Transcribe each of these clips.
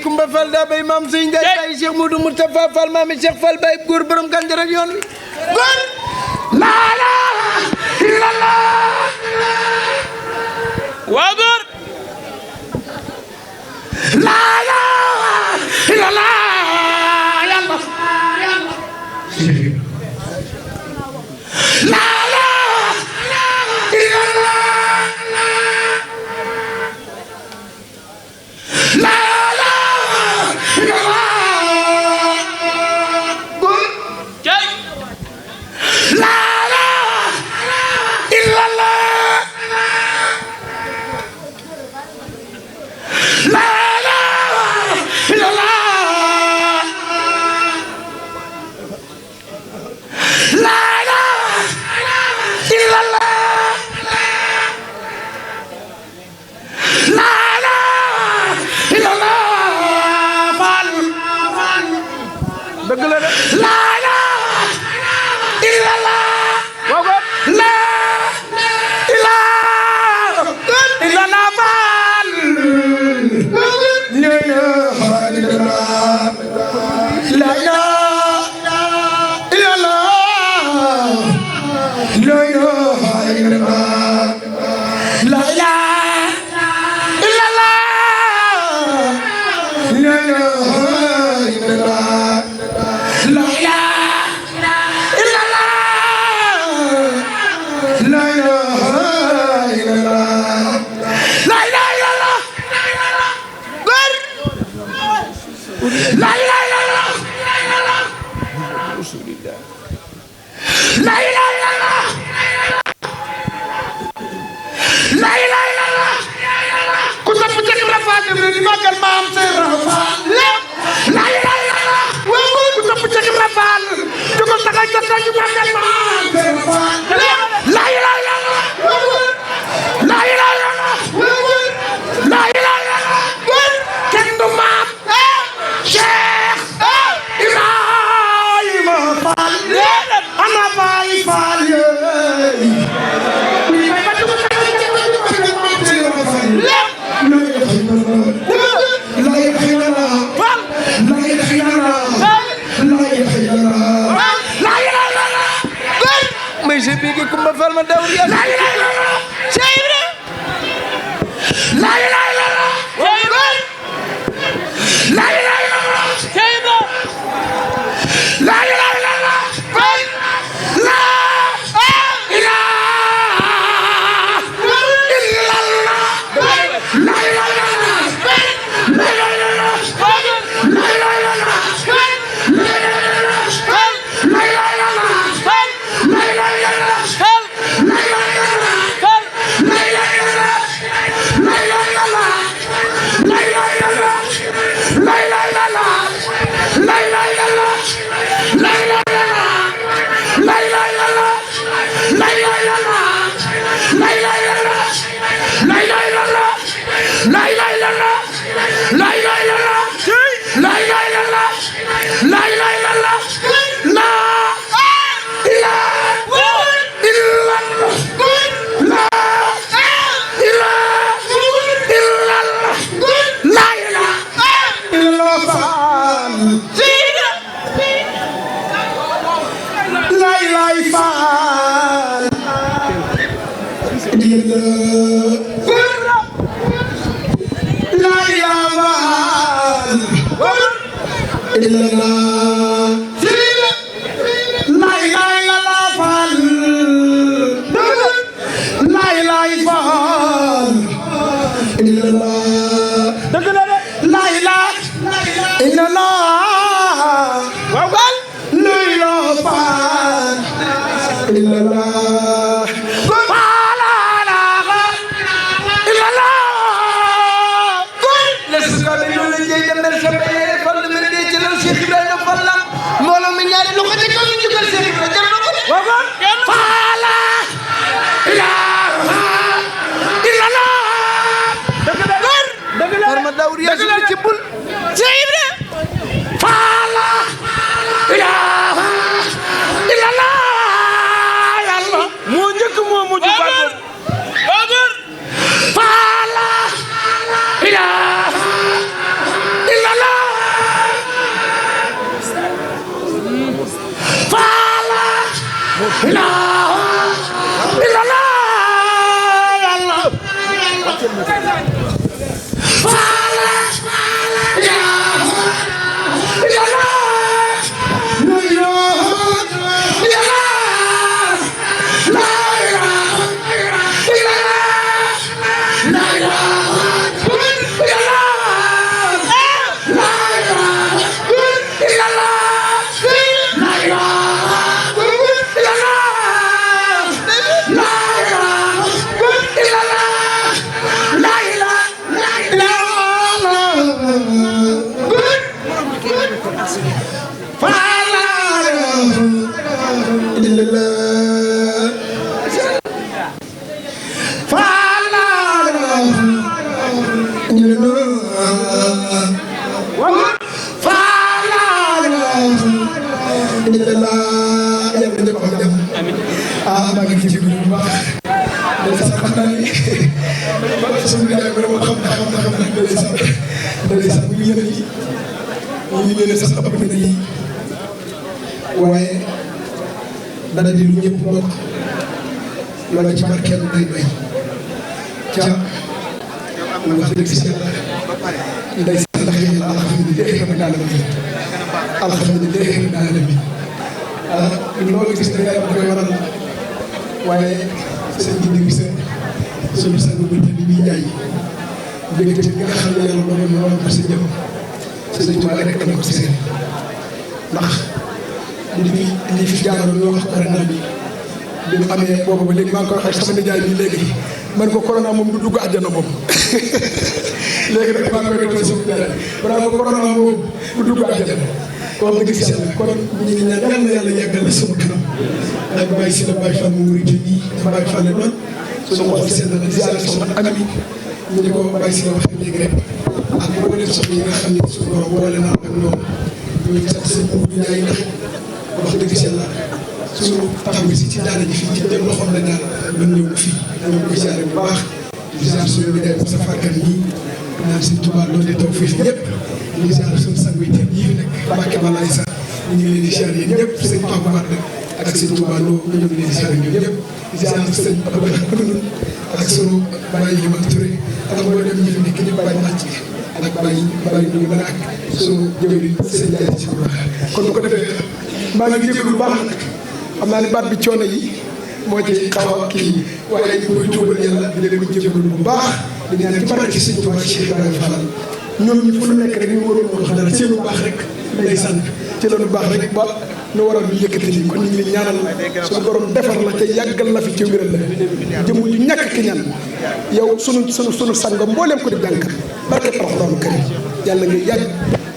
Kumba Fall daa bay maam Sëñ Njaay bay Cheikh Modou Moustapha Fall maam Cheikh Fall bay góor borom gànjar ak yoon wi góor la ilaha illallah waa góor la ilaha illallah yàlla la may se bigi Kumba Fall ma dawr ya la ilaha illallah la ilaha illallah la ilaha illallah la ilaha illallah waaye dana di lu ñëpp bokk loolu ci barkeelu day doy ca wax dëgg si yàlla day sax ndax yàlla alhamdulilah rabbil alamin alhamdulilah rabbil alamin loolu gis nga yàlla koy waral waaye seen gindi bi sunu sang bu tëdd bi jaay dégg nga xam ne yàlla doon na ko sa jëm Sëñ Tuubaa rek dana ko si seen ndax li fi jaaroon ñu wax corona bi mu amee boobu ba léegi maa ngi koy wax sama nijaay bi léegi man ko corona moom du dugg àjjana moom léegi nag maa ngi koy doon sama nijaay balaa ko corona moom du dugg àjjana wax dëgg si yàlla kon ñu ngi ñaan yàlla na yàlla yàggal la sama kanam ak bàyyi si la bàyyi fan mu wuri bi bàyyi fan la noonu sama xol seen na ziar sama ami ñu di ko bàyyi si la wax léegi rek ak boo leen soxla yi nga xam ne suñu borom boole naa ak ñoom ñu ngi sant seen bopp ñu jaay ndax wax dëgg si yàlla suñu taxaw si ci daara ji fii ci dem loxoom la daal mën ñëw fii ñoo ko ziare bu baax di ziare suñu nijaay bu sa fàkkan yi naan si Tuubaa loolu di taw fii ñëpp ñu ziare suñu sang yi yi fi nekk Mbàkke Balaay sax ñu ngi leen di ziare yéen ñëpp sëñ Pape Wade ak sëñ Touba Lo ñu ngi leen di ziar ñoom ñëpp di ziar sëñ Abdoulaye ak sunu Baye Yima Touré ak mboolem ñi fi nekk di Baye Nàcc ak Baye ñu mën a ak sunu jëwriñ sëñ Ndiaye ci kon bu ko defee maa ngi jégalu lu baax nag xam naa ne baat bi coono yi moo ci xaw a kii waaye ñu koy tuubal yàlla di leen ko jégalu bu baax di ñaan ci barke sëñ Touba Cheikh Ibrahima Fall ñoom ñi fu ñu nekk rek ñu waroon wax dara seen lu baax rek lay sant ci la lu baax rek ba nu waral ñu yëkkati lii kon ñu ngi leen ñaanal suñu borom defar la te yàggal la fi ci wéral la jëmm ju ñàkk ki ñaan yow sunu sang mbooleem ko di jànkat barke Alxuraan karim yàlla nga yàgg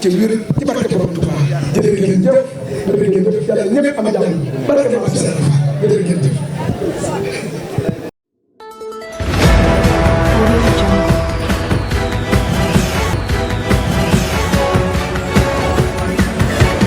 ci wér ci barke borom Tuubaa jërë ngeen jëf yàlla ñëpp am jàmm barke Maam Seex jërë ngeen jëf